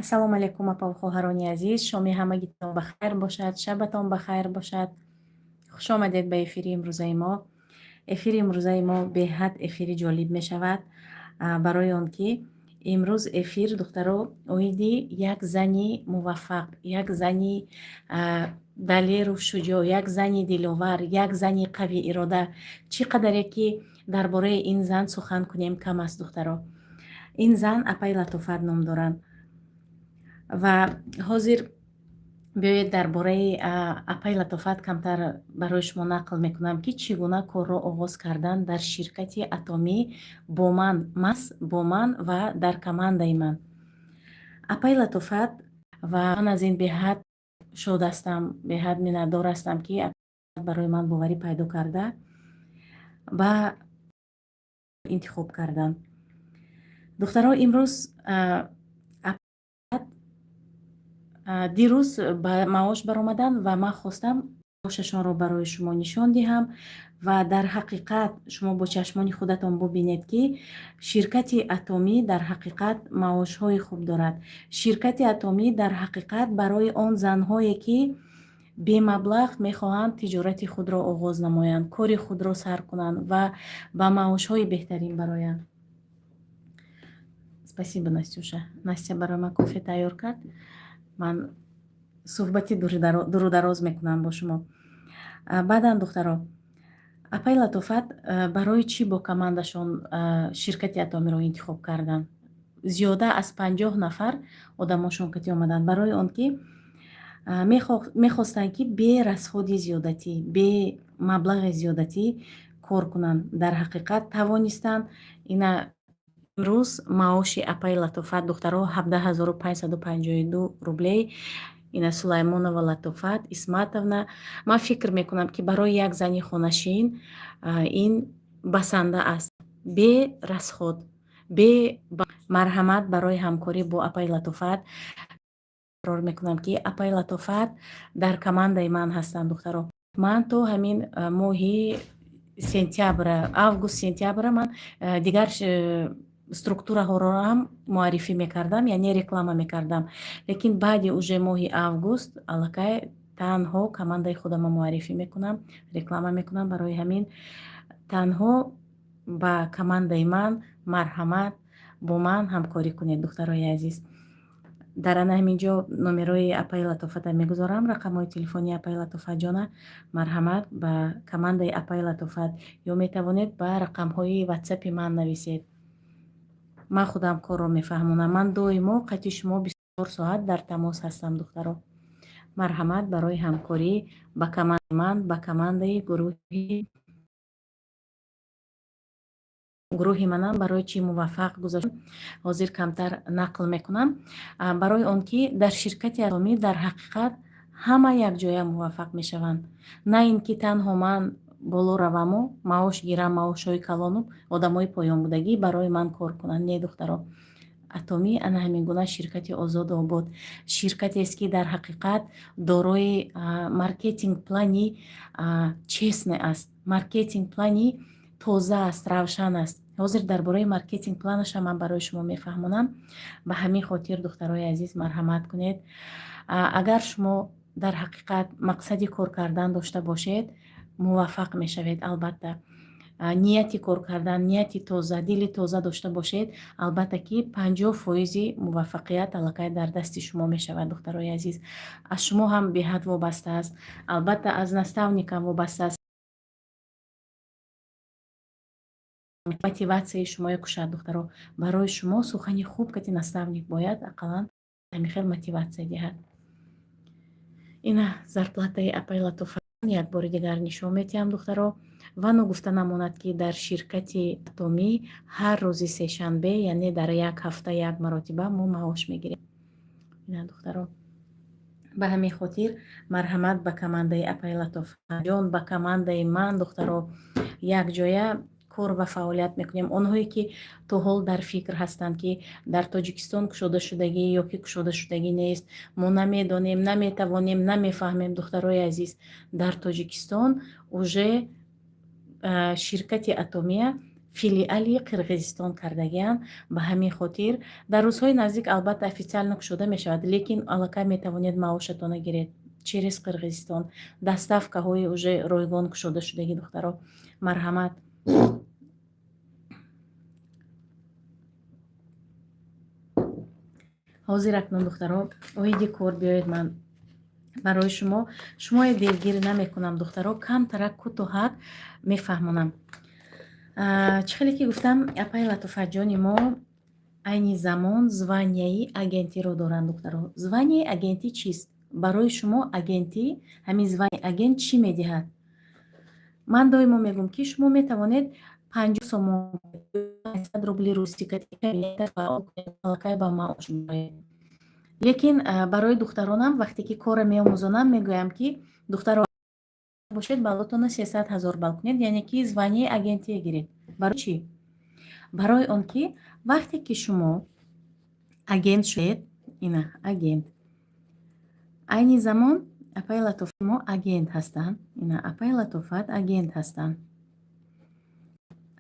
Ассалому алайкум, апаву хоҳарони азиз, шоми ҳамагитон ба хайр бошад, шабатон ба хайр бошад. Хуш омадед ба эфири имрӯзаи мо. Эфири имрӯзаи мо беҳад эфири ҷолиб мешавад, барои он ки имрӯз эфир, духтаро, оиди як зани муваффақ, як зани далеру шуҷоъ, як зани диловар, як зани қавиирода. Чӣ қадаре ки дар бораи ин зан сухан кунем, кам аст, духтаро. Ин зан апаи Латофат ном доранд. Ва ҳозир биёед, дар бораи апаи Латофат камтар барои шумо нақл мекунам, ки чӣ гуна корро оғоз кардан дар ширкати Атомӣ бо ман, маҳз бо ман ва дар командаи ман. Апаи Латофат, ва ман аз ин беҳад шод ҳастам, беҳад миннатдор ҳастам, ки барои ман боварӣ пайдо карда ба интихоб карданд. Духтаро, имрӯз, дирӯз ба маош баромаданд ва ман хостам маошашонро барои шумо нишон диҳам ва дар ҳақиқат шумо бо чашмони худатон бубинед, ки ширкати Атомӣ дар ҳақиқат маошҳои хуб дорад. Ширкати Атомӣ дар ҳақиқат барои он занҳое, ки бемаблағ мехоҳанд тиҷорати худро оғоз намоянд, кори худро сар кунанд ва ба маошҳои беҳтарин бароянд. Спасибо, Настюша. Настя барои ман кофе тайёр кард. Ман суҳбати дуру дароз мекунам бо шумо баъдан. Духтаро, апаи Латофат барои чӣ бо командашон ширкати Атомиро интихоб карданд? Зиёда аз 50 нафар одамошон кати омаданд, барои он ки мехостанд, ки бе расходи зиёдатӣ, бе маблағи зиёдатӣ кор кунанд. Дар ҳақиқат тавонистанд. Ина имрӯз маоши апаи Латофат, духтаро, 17 552 рублей. Ина Сулаймонова Латофат Исматовна. Ман фикр мекунам, ки барои як зани хонашин ин басанда аст, бе расход, бе. Марҳамат барои ҳамкорӣ бо апаи Латофат. Такрор мекунам, ки апаи Латофат дар командаи ман ҳастанд. Духтаро, ман то ҳамин моҳи сентябра, август, сентябра ман дигар структураҳоро ҳам муаррифӣ мекардам, яъне реклама мекардам, лекин баъди уже моҳи август аллакай танҳо командаи худамро муаррифӣ мекунам, реклама мекунам. Барои ҳамин танҳо ба командаи ман марҳамат, бо ман ҳамкорӣ кунед, духтарои азиз. Дар ана ҳамин ҷо номерои апаи Латофата мегузорам, рақамҳои телефонии апаи Латофатҷона. Марҳамат ба командаи апаи Латофат ё метавонед ба рақамҳои Ватсапи ман нависед. Ман худам корро мефаҳмонам. Ман доимо қати шумо 24 соат дар тамос ҳастам. Духтаро, марҳамат барои ҳамкорӣ ба командаи ман, ба командаи гурӯҳи манам. Барои чӣ муваффақ гузошт, ҳозир камтар нақл мекунам. Барои он ки дар ширкати Атомӣ дар ҳақиқат ҳама якҷоя муваффақ мешаванд, на ин ки танҳо ман боло раваму маош гирам, маошҳои калону одамои поёнбудагӣ барои ман кор кунанд. Не, духтаро, Атомӣ ана ҳамин гуна ширкати озоду обод, ширкатест, ки дар ҳақиқат дорои маркетинг плани честный аст, маркетинг плани тоза аст, равшан аст. Ҳозир дар бораи маркетинг планаша ман барои шумо мефаҳмонам. Ба ҳамин хотир, духтарои азиз, марҳамат кунед. Агар шумо дар ҳақиқат мақсади кор кардан дошта бошед, муваффақ мешавед албатта. Нияти кор кардан, нияти тоза, дили тоза дошта бошед, албатта ки 50 фоизи муваффақият аллакай дар дасти шумо мешавад. Духтарои азиз, аз шумо ҳам беҳад вобаста аст, албатта аз наставникам вобаста аст. Мотиватсияи шумоя кушад, духтаро. Барои шумо сухани хуб кати наставник бояд ақаллан ҳамин хел мотиватсия диҳад. Ина зарплатаи апай Латофа. Як бори дигар нишон медиҳам, духтаро. Ва ногуфта намонад, ки дар ширкати Атомӣ ҳар рӯзи сешанбе, яъне дар як ҳафта як маротиба, мо маош мегирем. Ина, духтаро, ба ҳамин хотир марҳамат ба командаи апай Латофаҷон, ба командаи ман, духтаро, якҷоя кор ва фаъолият мекунем. Онҳое ки то ҳол дар фикр ҳастанд, ки дар Тоҷикистон кушодашудагӣ ё ки кушодашудагӣ нест, мо намедонем, наметавонем, намефаҳмем, духтарои азиз, дар Тоҷикистон уже ширкати Атомия филиали Қирғизистон кардагианд. Ба ҳамин хотир дар рӯзҳои наздик албатта официально кушода мешавад, лекин аллакай метавонед маошатона гиред через Қирғизистон. Доставкаҳои уже ройгон кушода шудагӣ, духтаро, марҳамат. Ҳозир акнун, духтаро, оиди кор биёед, ман барои шумо шумое дилгир намекунам, духтаро, камтарак кӯтоҳак мефаҳмонам. Чӣ хеле ки гуфтам, апай Латофатҷони мо айни замон званияи агентиро доранд, духтаро. Званияи агентӣ чист барои шумо? Агентӣ, ҳамин званияи агент чӣ медиҳад? Ман доимо мегӯм, ки шумо метавонед 50 сомон, 500 рубли русӣ аллакай ба маош бароед. Лекин барои духтаронам, вақте ки корро меомӯзонам, мегӯям, ки духтаро бошед, баллотона 300 000 балл кунед, яъне ки званияи агентие гиред. Барои чӣ? Барои он ки вақте ки шумо агент шудед, ина агент, айни замон апай Латоф мо агент ҳастанд, ина апай Латофат агент ҳастанд.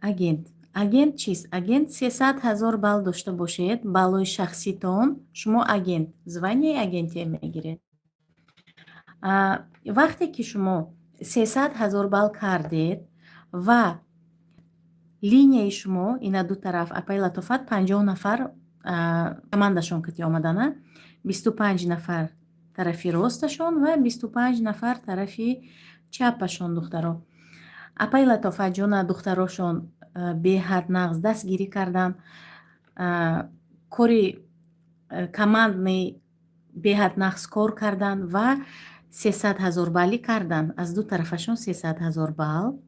Агент, агент чист? Агент 300 000 балл дошта бошед, баллои шахситон, шумо агент, званияи агентие мегиред. Вақте ки шумо 300 000 балл кардед ва линияи шумо, ина ду тараф апай Латофат 50 нафар командашон кати омадана, 25 нафар тарафи росташон ва 25 нафар тарафи чапашон. Духтаро, апай Латофатҷона духтарошон беҳад нағз дастгирӣ карданд, кори командный беҳад нағз кор карданд ва 300 000 баллӣ карданд. Аз ду тарафашон 300 000 балл,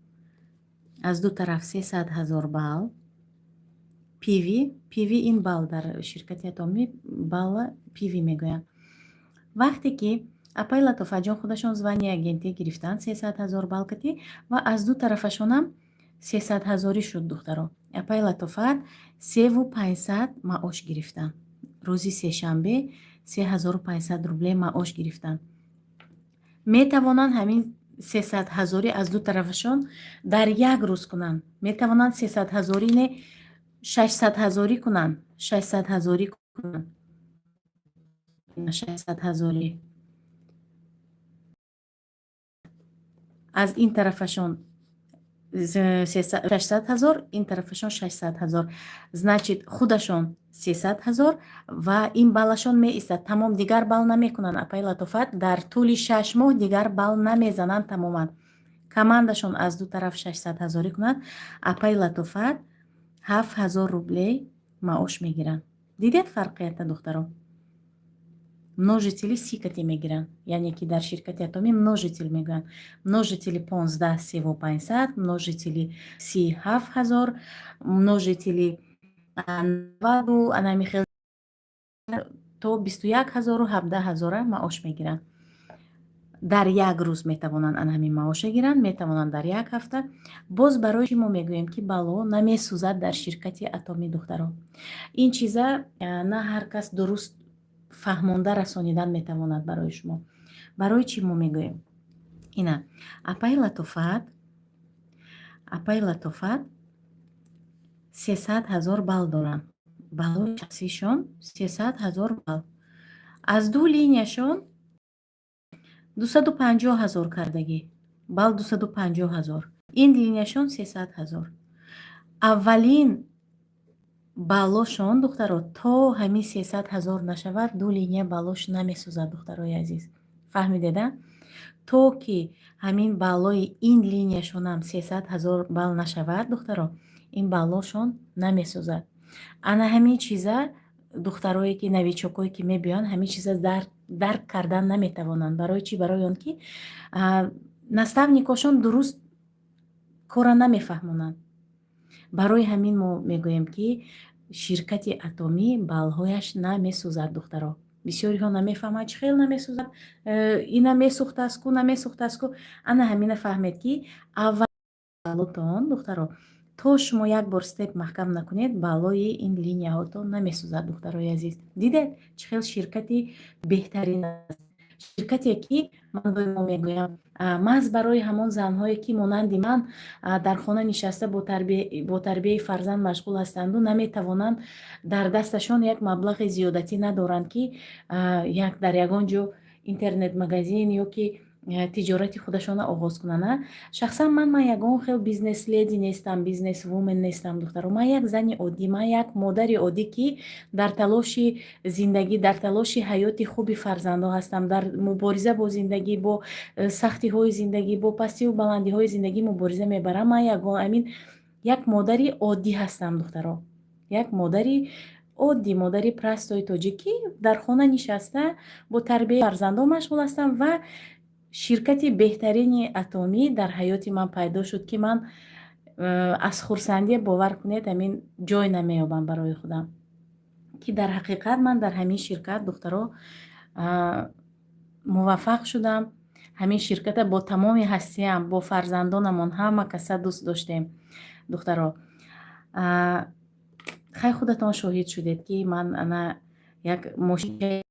аз ду тараф 300 000 балл. PV, PV ин балл, дар ширкати Атомӣ балла PV мегӯянд. Вақте ки апай Латофатҷон худашон званияи агентӣ гирифтанд 300 000 балл катӣ ва аз ду тарафашонам 300 ҳазорӣ шуд, духтаро, апай Латофат 3500 маош гирифтанд. Рӯзи сешанбе 3500 рубле маош гирифтанд. Метавонанд ҳамин 300 ҳазорӣ аз ду тарафашон дар як рӯз кунанд, метавонанд 300 ҳазорӣ не, 600 ҳазорӣ кунанд, 600 ҳазорӣ кунанд, 600 ҳазорӣ аз ин тарафашон 600 000, ин тарафашон 600 000, значит, худашон 300 000 ва ин баллашон меистад, тамом, дигар балл намекунанд. Апай Латофат дар тӯли 6 моҳ дигар балл намезананд тамоман. Командашон аз ду тараф 600 ҳазорӣ кунад, апай Латофат 7000 рублей маош мегиранд. Дидед фарқията, духтаро? Множители 30 кати мегиранд, яъне ки дар ширкати Атомӣ множитель мегӯянд. Множители 15 3500, множители 30 7000, множители 90 анами хел то 21 ҳазору 17 ҳазора маош мегиранд. Дар як рӯз метавонанд ана ҳамин маоша гиранд, метавонанд дар як ҳафта. Боз барои чӣ мо мегӯем, ки бало намесӯзад дар ширкати Атомӣ? Духтаро, ин чиза на ҳар кас дуруст фаҳмонда расонидан метавонад барои шумо. Барои чӣ мо мегӯем? Ина апай Латофат, апай Латофат 300 000 балл доранд, баллои шахсишон 300 000 балл, аз ду линияшон 250 000 кардагӣ балл, 250 000, ин линияшон 300 000. Аввалин баллошон, духтаро, то ҳамин 300 000 нашавад, ду линия баллош намесӯзад. Духтарои азиз, фаҳмидеда? То ки ҳамин баллои ин линияшонам 300 000 балл нашавад, духтаро, ин баллошон намесӯзад. Ана ҳамин чиза духтарое ки новичокое ки мебиёянд, ҳамин чиза дарк кардан наметавонанд. Барои чӣ? Барои он ки Наставникошон дуруст корра намефаҳмонанд. Барои ҳамин мо мегӯем, ки ширкати Атомӣ баллҳояш намесӯзад, духтаро. Бисёриҳо намефаҳманд, чӣ хел намесӯзад, ина месӯхтааст ку, намесӯхтааст ку. Ана ҳамина фаҳмед, ки аввалотон, духтаро, то шумо як бор степ маҳкам накунед, баллои ин линияҳотон намесӯзад. Духтарои азиз, дидед, чӣ хел ширкати беҳтарин аст, ширкате ки ман доимо мегӯям, маҳз барои ҳамон занҳое, ки монанди ман дар хона нишаста бо тарбияи фарзанд машғул ҳастанду наметавонанд, дар дасташон як маблағи зиёдатӣ надоранд, ки як дар ягон ҷо интернет-магазин ё ки тиҷорати худашонро оғоз кунанд. Шахсан ман ягон хел бизнес леди нестам, бизнес вумен нестам, духтаро. Ман як зани оддӣ, ман як модари оддӣ, ки дар талоши зиндагӣ, дар талоши ҳаёти хуби фарзандҳо ҳастам, дар мубориза бо зиндагӣ, бо сахтиҳои зиндагӣ, бо пастиву баландиҳои зиндагӣ мубориза мебарам. Ман ягон амин як модари оддӣ ҳастам, духтаро, як модари оддӣ, модари простой тоҷик, ки дар хона нишаста бо тарбияи фарзандон машғул ҳастам. Ва ширкати беҳтарини Атомӣ дар ҳаёти ман пайдо шуд, ки ман аз хурсандие, бовар кунед, ҳамин ҷой намеёбам барои худам, ки дар ҳақиқат ман дар ҳамин ширкат, духтаро, муваффақ шудам. Ҳамин ширката бо тамоми ҳастиям, бо фарзандонамон, ҳама каса дӯст доштем, духтаро. Хай, худатон шоҳид шудед, ки ман ана як мошин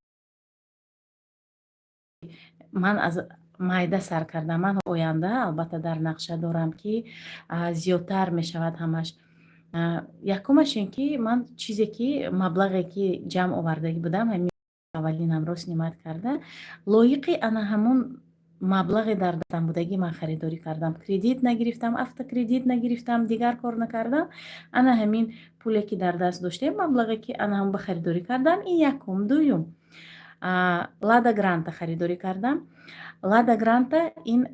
ман аз майда сар кардам. Ман оянда, албатта, дар нақша дорам, ки зиёдтар мешавад ҳамаш. Якумаш ин ки ман чизе ки маблағе ки ҷамъ овардагӣ будам, ҳамин аввалинамро снимать карда, лоиқи ана ҳамон маблағе дар дастам будагӣ ман харидорӣ кардам. Кредит нагирифтам, автокредит нагирифтам, дигар кор накардам. Ана ҳамин пуле, ки дар даст доштем, маблағе ки ана ҳамон ба харидорӣ кардам, ин якум. Дуюм, Лада Гранта харидорӣ кардам. Лада Гранта ин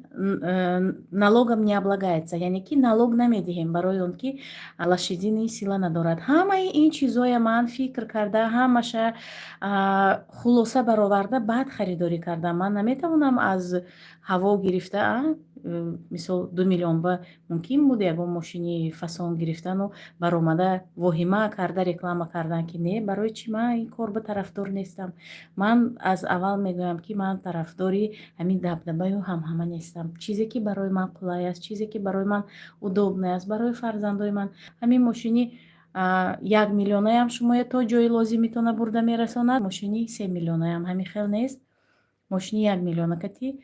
налогом не облагается, яъне ки налог намедиҳем, барои он ки лошадиный сила надорад. Ҳамаи ин чизоя ман фикр карда, ҳамаша хулоса бароварда, баъд харидорӣ кардам. Ман наметавонам аз ҳаво гирифта, мисол, 2 миллион ба мумкин буд ягон мошини фасон гирифтану баромада воҳима карда реклама кардан, ки не. Барои чӣ ман ин кор ба тарафдор нестам? Ман аз аввал мегӯям, ки ман тарафдори ҳамин дабдабаю ҳамҳама нестам. Чизе ки барои ман қулай аст, чизе ки барои ман удобный аст, барои фарзандои ман. Ҳамин мошини 1 миллионаям шумоя то ҷои лозимитона бурда мерасонад, мошини 3 миллионаям ҳамин хел нест. Мошини 1 миллиона кати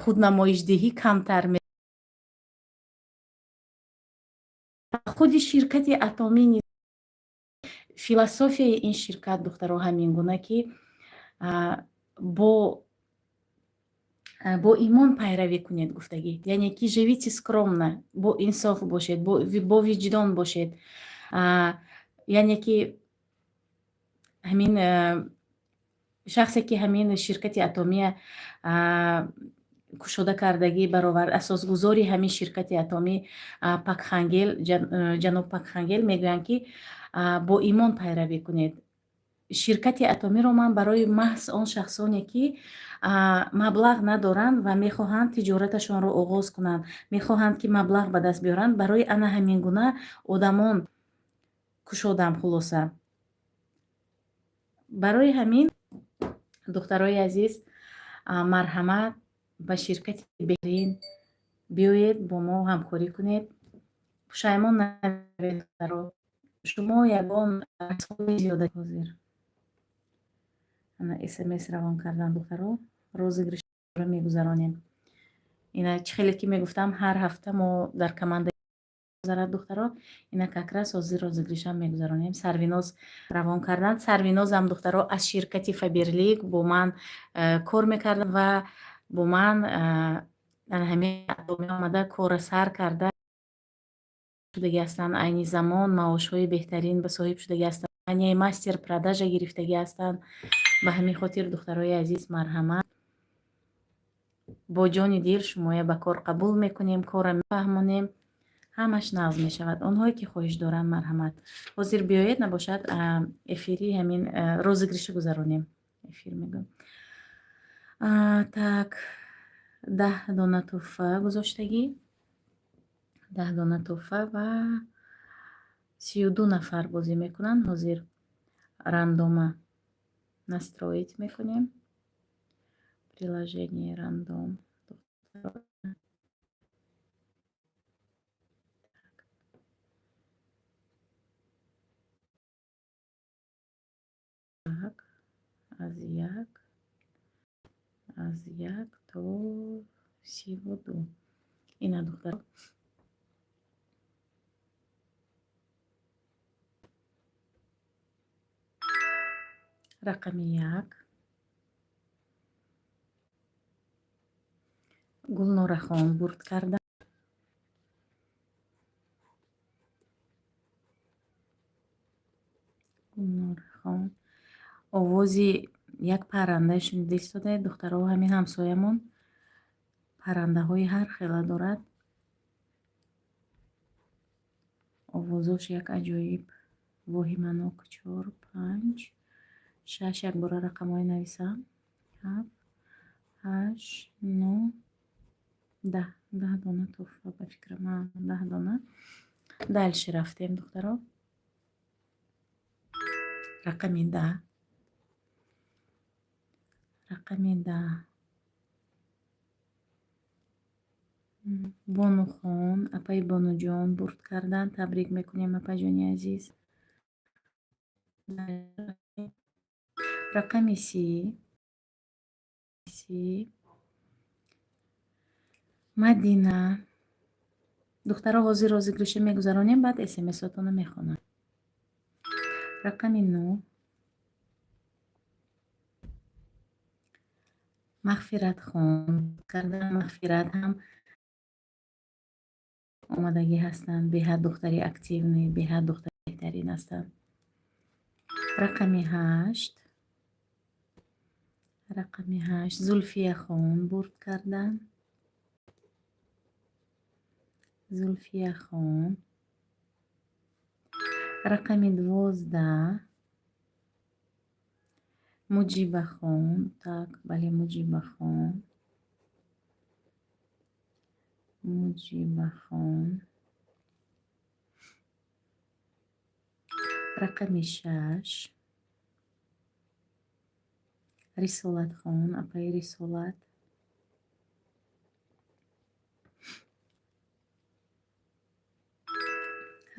худнамоишдиҳӣ камтар. Худи ширкати Атомӣ низ, философияи ин ширкат, духтаро, ҳамин гуна, ки бо имон пайравӣ кунед гуфтагӣ, яъне ки живите скромно, бо инсоф бошед, бо виҷдон бошед, яъне ки ҳамин шахсе, ки ҳамин ширкати Атомия кушода кардагӣ баровард, асосгузори ҳамин ширкати Атомӣ Пакхангел, ҷаноб Пакхангел, мегӯянд, ки бо имон пайравӣ кунед. Ширкати Атомиро ман барои маҳз он шахсоне, ки маблағ надоранд ва мехоҳанд тиҷораташонро оғоз кунанд, мехоҳанд, ки маблағ ба даст биёранд, барои ана ҳамин гуна одамон кушодам. Хулоса, барои ҳамин, духтарои азиз, марҳамат, ба ширкати беҳтарин биёед, бо мо ҳамкорӣ кунед, пушаймон нашавед. Духтаро, шумо ягон зиёда ҳозир ана СМС равон кардан, духтаро, розыгрышро мегузаронем. Ина чӣ хеле ки мегуфтам, ҳар ҳафта мо дар команда гузарад, духтаро. Ина как раз ҳозир розыгрышам мегузаронем. Сарвиноз равон карданд. Сарвинозам, духтаро, аз ширкати Фаберлик бо ман кор мекард ва бо ман ҳамин омада корра сар карда шудагӣ ҳастанд. Айни замон маошҳои беҳтарин ба соҳиб шудагӣ ҳастанд, мастер продажа гирифтагӣ ҳастанд. Ба ҳамин хотир, духтарои азиз, марҳамат, бо ҷони дил шумоя ба кор қабул мекунем, корра мефаҳмонем, ҳамаш нағз мешавад. Онҳое ки хоҳиш доранд, марҳамат, ҳозир биёед. Набошад, эфири ҳамин розыгрыша гузаронем. Эфир мегӯям. Так. 10 дона тӯҳфа гузоштагӣ, 10 дона тӯҳфа ва 32 нафар бозӣ мекунанд. Ҳозир рандома настроить мекунем. Приложение рандом. Так, аз 1 то 32. Ина, духтар. Рақами 1. Гулнорахон бурд карда. Гулнорахон. Овози як парранда шунида истодаед, духтаро, ҳамин ҳамсоямон паррандаҳои ҳар хела дорад. Овозош як аҷоиб воҳиманок. Чор, панҷ, шаш, якбора рақамҳои нависам. Ҳафт, ҳашт, нӯ, 10. 10 дона тӯҳфа, ба фикрам, 10 дона. Дальше рафтем, духтаро. Рақами 10. Рақами 10. Бонухон, апаи Бонуҷон бурд карданд. Табрик мекунем, апаҷони азиз. Рақами 30. 30. Мадина. Духтаро, ҳозир розыгрыша мегузаронем, баъд смсотонро мехонам. Рақами 9. Мағфиратхон кардан. Мағфират ҳам омадагӣ ҳастанд. Беҳад духтари активный, беҳад духтари беҳтарин ҳастанд. Рақами 8. Рақами 8. Зулфияхон бурд карданд. Зулфияхон. Рақами 12. Муҷибахон. Так, бале, Муҷибахон. Муҷибахон. Рақами 6. Рисолатхон, апаи Рисолат.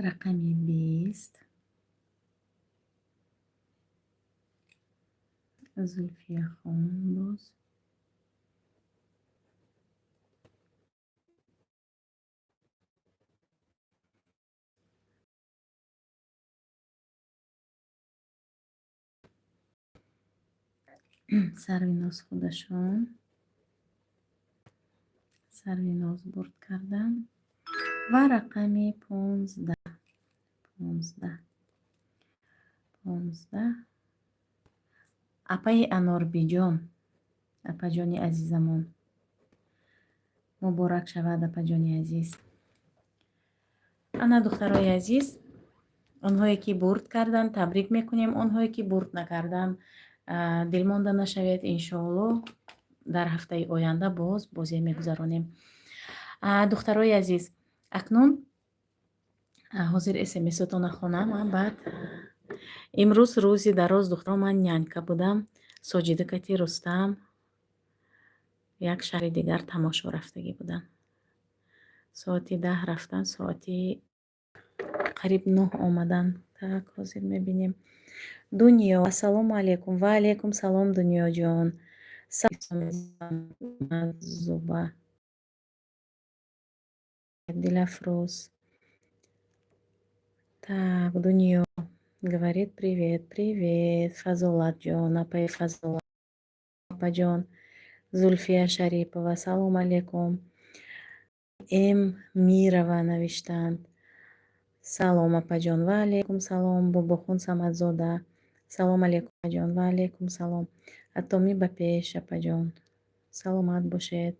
Рақами 20. Зулфияхон боз. Сарвиноз худашон. Сарвиноз бурд карданд. Ва рақами 15. 15. 15. Апаи Анорбиҷон, апаҷони азизамон. Муборак шавад, апаҷони азиз. Ана, духтарои азиз, онҳое ки бурд карданд, табрик мекунем, онҳое ки бурд накарданд, дилмонда нашавед, иншоаллоҳ, дар ҳафтаи оянда боз бозӣ мегузаронем. Духтарои азиз, акнун ҳозир смсотонро хонам, баъд имрӯз рӯзи дароз, духтаро, ман нянька будам. Соҷида кати Рустам як шаҳри дигар тамошо рафтагӣ буданд. Соати 10 рафтан, соати қариб 9 омаданд. Так, ҳозир мебинем. Дунё, ассалому алайкум. Ва алайкум салом, Дунёҷон. Зуба. Дилафрӯз. Так, Дунё говорит: привет, привет, Фазолатҷон, апаи Фазолат, апаҷон. Зульфия Шарипова, салом алейкум. М Мирова навиштанд. Салом, апаҷон. Ва алейкум салом, Бобохун Самадзода. Салом алейкум, апаҷон. Ва алейкум салом. Атомӣ ба пеш, апаҷон. Саломат бошед.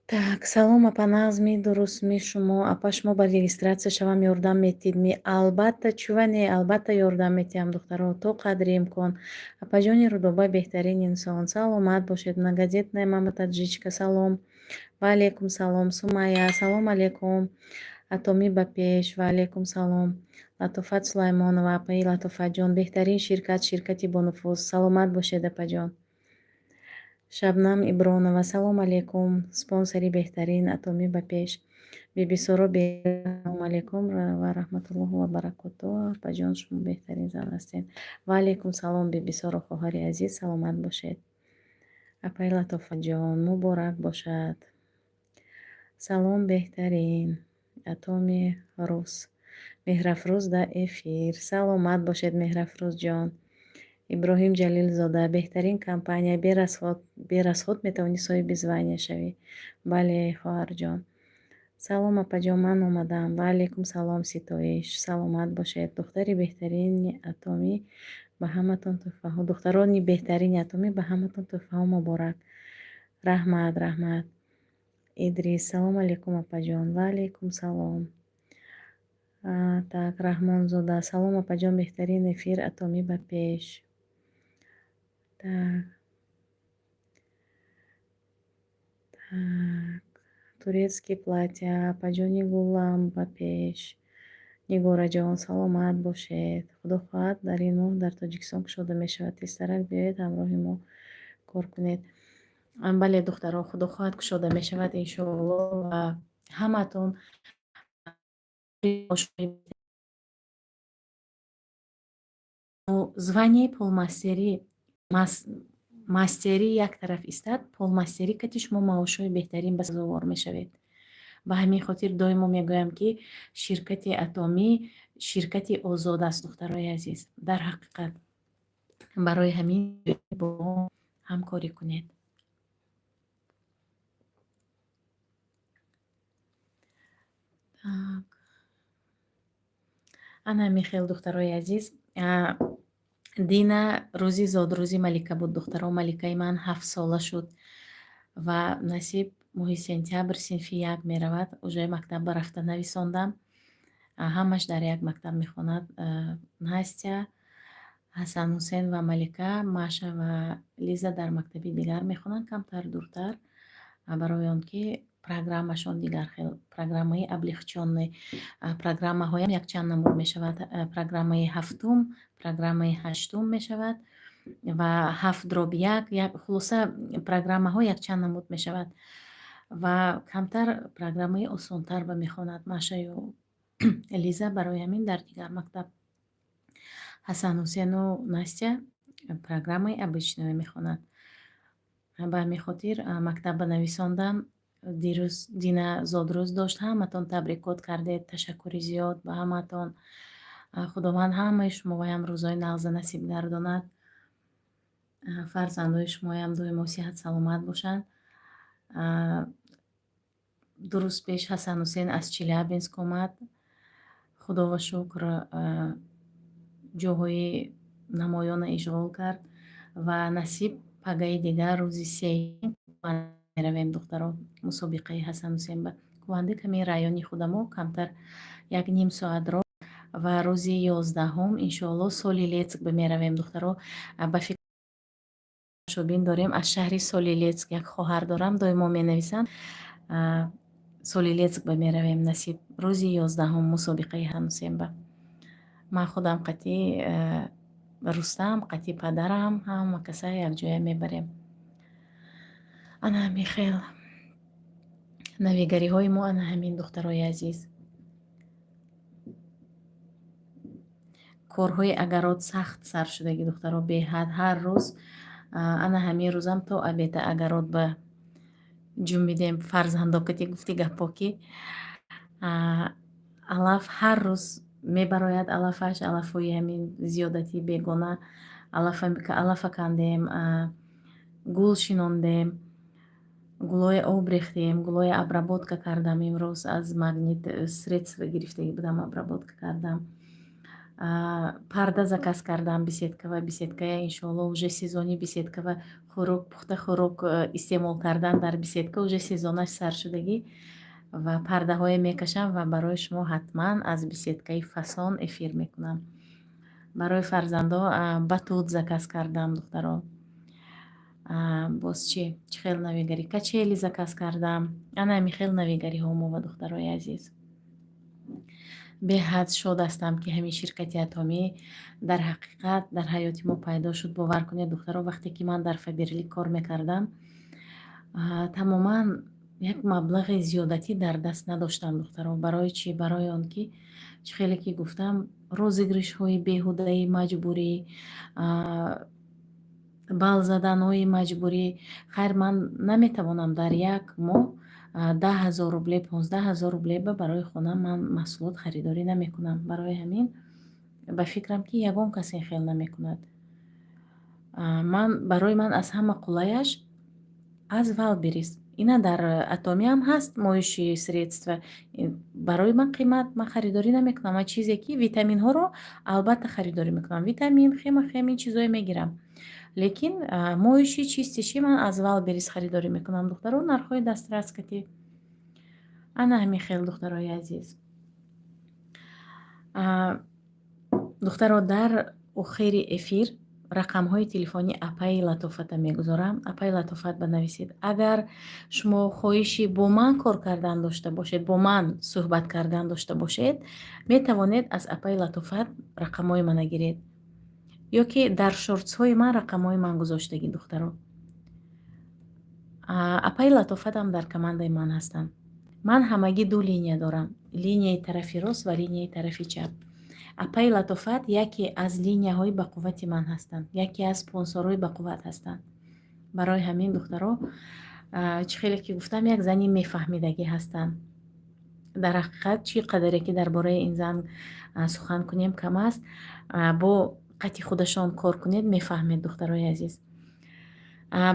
Так, салом, апа, нағзми, дурустми шумо? Апа, шумо ба регистрация шавам ёрдам метиҳед? Албатта, чува не, албатта, ёрдам метиҳам, духтаро, то қадри имкон. Апаҷони Рудоба беҳтарин инсон. Саломат бошед. Многодетная мама таджичка, салом. Ва алейкум салом. Сумайя, салом алейкум. Атомӣ ба пеш, ва алейкум салом. Латофат Сулаймонова, апаи Латофатҷон, беҳтарин ширкат, ширкати бонуфуз. Саломат бошед, апаҷон. Шабнам Ибронова, салом алейкум. Спонсори беҳтарин, Атомӣ ба пеш. Бибисоро, салом алейкум ва раҳматуллоҳу ва баракотуҳ. Апаҷон, шумо беҳтарин зан ҳастед. Ва алейкум салом, Бибисоро, хоҳари азиз, саломат бошед. Апаи Латофатҷон, муборак бошад. Салом, беҳтарин. Атоми рус. Меҳрафрӯз дар эфир. Саломат бошед, Меҳрафрӯзҷон. Иброҳим Ҷалилзода, беҳтарин компания, берасход метавонӣ соҳиби звания шавӣ. Бале, хоҳарҷон. Салом, апаҷон, ман омадам. Ва алейкум салом, Ситоиш. Саломат бошед. Духтари беҳтарини Атомӣ ба ҳаматон тӯҳфаҳо, духтарони беҳтарини Атомӣ ба ҳаматон тӯҳфаҳо муборак. Раҳмат, раҳмат. Идрис, салом алейкум, апаҷон. Ва алейкум салом. Так, Раҳмонзода, салом, апаҷон, беҳтарин эфир, Атомӣ ба пеш. Так. Так. Турецкий платья, апаҷони гулам ба пеш. Нигораҷон, саломат бошед. Худо хоҳад, дар ин моҳ дар Тоҷикистон кушода мешавад. Тезтарак биёед, ҳамроҳи мо кор кунед. Бале, духтаро, худо хоҳад, кушода мешавад, иншоалло, ва ҳамаатон звание полмастерӣ, мастерӣ як тараф истад, полмастерӣ кати шумо маошҳои беҳтарин ба сазовор мешавед. Ба ҳамин хотир доимо мегӯям, ки ширкати Атомӣ ширкати озод аст, духтарои азиз. Дар ҳақиқат. Барои ҳамин бо ҳамкорӣ кунед. Так. Ана ҳамин хел, духтарои азиз. Дина рӯзи зодрӯзи Малика буд, духтаро. Маликаи ман 7 сола шуд ва насиб моҳи сентябр синфи як меравад. Уже мактаб ба рафта нависондам. Ҳамаш дар як мактаб мехонад. Настя, Ҳасанҳусен ва Малика, Маша ва Лиза дар мактаби дигар мехонанд, камтар дуртар, барои он ки программашон дигар хел, программаи облегчённый. Программаҳоям якчанд намуд мешавад: программаи ҳафтум, программаи ҳаштум мешавад ва 7/1. Хулоса, программаҳо якчанд намуд мешавад ва камтар программаи осонтар ба мехонад Машаю Лиза, барои ҳамин дар дигар мактаб. Ҳасанҳусену Настя программаи обычную мехонад. Ба ҳамин хотир мактаб ба нависондам. Дирӯз Дина зодрӯз дошт, ҳаматон табрикот кардед, ташаккури зиёд ба ҳаматон. Худованд ҳамаи шумоям рӯзҳои нағза насиб гардонад. Фарзандои шумоям доимо сиҳат саломат бошанд. 2 рӯз пеш Ҳасанҳусен аз Челябинск омад. Худова шукр, ҷоҳои намоёна ишғол кард ва насиб пагаи дигар рӯзи сеюм меравем, духтаро, мусобиқаи Ҳасанҳусен ба Кувандик, ҳамин райони худамо, камтар як ним соат роҳ, ва рӯзи 11-ҳум, иншоалло, Соль-Илецк ба меравем, духтаро. Ба фикр дорем, аз шаҳри Соль-Илецк як хоҳар дорам, доимо менависанд. Соль-Илецк ба меравем, насиб рӯзи 11-ҳум мусобиқаи Ҳасанҳусен ба. Ман худам қатъи Рустам, қатъи падарам, ҳама каса якҷоя мебарем. Ана ҳамин хел навигариҳои мо, ана ҳамин, духтарои азиз. Корҳои огород сахт сар шудагӣ, духтаро, беҳад. Ҳар рӯз, ана ҳамин рӯзам то обеда огород ба ҷунбидем, фарзандо кати гуфти гапҳо, ки алаф ҳар рӯз мебарояд, алафаш, алафҳои ҳамин зиёдатии бегона, алафа кандем, гул шинондем, гулҳои об рехтем, гулҳои обработка кардам имрӯз, аз Магнит средства гирифтагӣ будам, обработка кардам. Парда заказ кардам беседка ва беседкая, иншоалло, уже сезони беседка ва хӯрок пухта, хӯрок истеъмол кардан дар беседка уже сезонаш сар шудагӣ ва пардаҳое мекашам ва барои шумо ҳатман аз беседкаи фасон эфир мекунам. Барои фарзандо батут заказ кардам, духтаро. Боз чӣ? Чӣ хел навигарӣ? Качели заказ кардам. Ана ҳамин хел навигариҳо мо ва, духтарои азиз. Беҳад шод ҳастам, ки ҳамин ширкати Атомӣ дар ҳақиқат дар ҳаёти мо пайдо шуд. Бовар кунед, духтаро, вақте ки ман дар Фаберлик кор мекардам, тамоман як маблағи зиёдатӣ дар даст надоштам, духтаро. Барои чӣ? Барои он ки, чӣ хеле ки гуфтам, розыгрышҳои беҳудаи маҷбурӣ, балл заданҳои маҷбурӣ. Хайр, ман наметавонам дар як моҳ 10 000 рубле, 15 000 рубле ба барои хона ман маҳсулот харидорӣ намекунам. Барои ҳамин ба фикрам, ки ягон кас ин хел намекунад. Ман, барои ман аз ҳама қулаяш аз Вайлдберриз. Ина дар Атомиам ҳаст моющие средства. Барои ман қимат, ман харидорӣ намекунам. Ман чизе ки витаминҳоро албатта харидорӣ мекунам. Витамин, хема-хем, ин чизое мегирам. Лекин моющий, чистящий ман аз Вайлдберриз харидорӣ мекунам, духтаро, нархҳои дастрас кати. Ана ҳамин хел, духтарои азиз. Духтаро, дар охири эфир рақамҳои телефони апаи Латофата мегузорам. Апаи Латофат ба нависед. Агар шумо хоҳиши бо ман кор кардан дошта бошед, бо ман суҳбат кардан дошта бошед, метавонед аз апаи Латофат рақамҳои мана гиред. Ё ки дар шортсҳои ман рақамҳои ман гузоштагӣ, духтаро. Апаи Латофатам дар командаи ман ҳастанд. Ман ҳамагӣ ду линия дорам: линияи тарафи рост ва линияи тарафи чап. Апаи Латофат яке аз линияҳои бақуввати ман ҳастанд, яке аз спонсорҳои бақувват ҳастанд. Барои ҳамин, духтаро, чӣ хеле ки гуфтам, як зани мефаҳмидагӣ ҳастанд. Дар ҳақиқат, чӣ қадаре ки дар бораи ин зан сухан кунем, кам аст. Бо қати худашон кор кунед, мефаҳмед, духтарои азиз.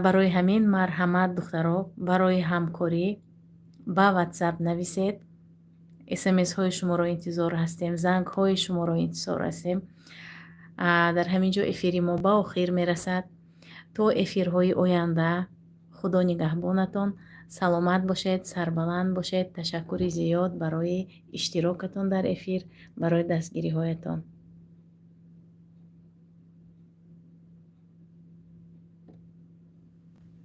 Барои ҳамин марҳамат, духтаро, барои ҳамкорӣ ба Ватсап нависед. СМСҳои шуморо интизор ҳастем, зангҳои шуморо интизор ҳастем. Дар ҳамин ҷо эфири мо ба охир мерасад. То эфирҳои оянда Худо нигаҳбонатон, саломат бошед, сарбаланд бошед. Ташаккури зиёд барои иштирокатон дар эфир, барои дастгириҳоятон.